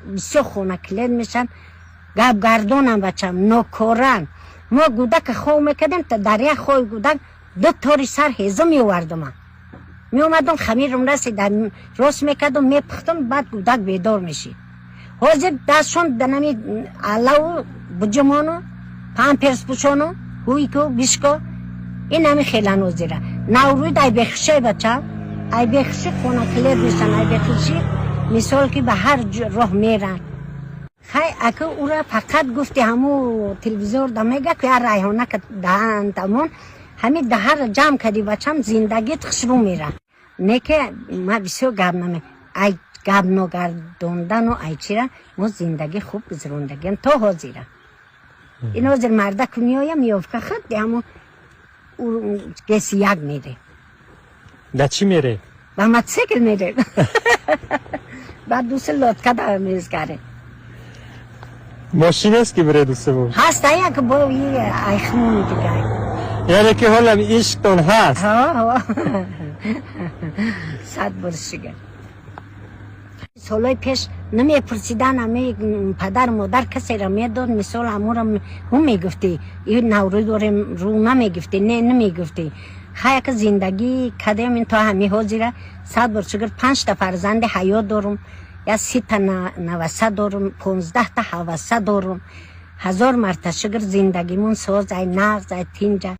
Бисёр хонаклет мешан, гапгардонам, бачам, нокоран. Мо гудака хов мекардем, дар як хови гудак ду тори сар ҳезум меовардума. Меомадум, хамирум расида, рост мекардум, мепухтум, баъд гудак бедор мешид. Ҳозир дастшон данами аллаву буҷумону памперс пӯшону ҳуйку бишко, ин ҳами хелан. Ҳозира Наврӯз ай бехушай, бача, ай бехуши хонаклет мешан, ай бехуши, мисол, ки ба ҳар роҳ меран. Хай, ака, ура фақат гуфти, ҳаму телевизор да мега, ки я райҳона даҳан тамон, ҳами даҳара ҷамъ кади, бачам, зиндагит хушрӯ мера. Не ки ма бисёр гап наме, ай гап ногардондану ай чира мо зиндагӣ хуб гузарондагиам то ҳозира. Ин ҳозир мардаку меоям, меёфка худ ҳаму геси як мере. Да чӣ мере? Ба мотоцикл мере, баъд дуси лодка да мезгаре. Мошин аст, ки бире дусе бош? Ҳаст, як бо айхмони дигар. Яъне ки ҳолам ишқтон ҳаст? Ҳо, сад бор шукр. Солҳои пеш намепурсидан, ами падару модар касеро медод, мисол, ҳамуро ҳу мегуфтӣ, и Наврӯз дорем, рӯ намегуфтӣ, не, намегуфтӣ. Хаяка зиндагӣ кардем ин то ҳами ҳозира. Сад бор шукр, панҷта фарзанди ҳаёт дорум, я 30-та наваса дорум, 15-та ҳаваса дорум. Ҳазор марта шукр, зиндагимон соз, ай нағз, ай тинҷа.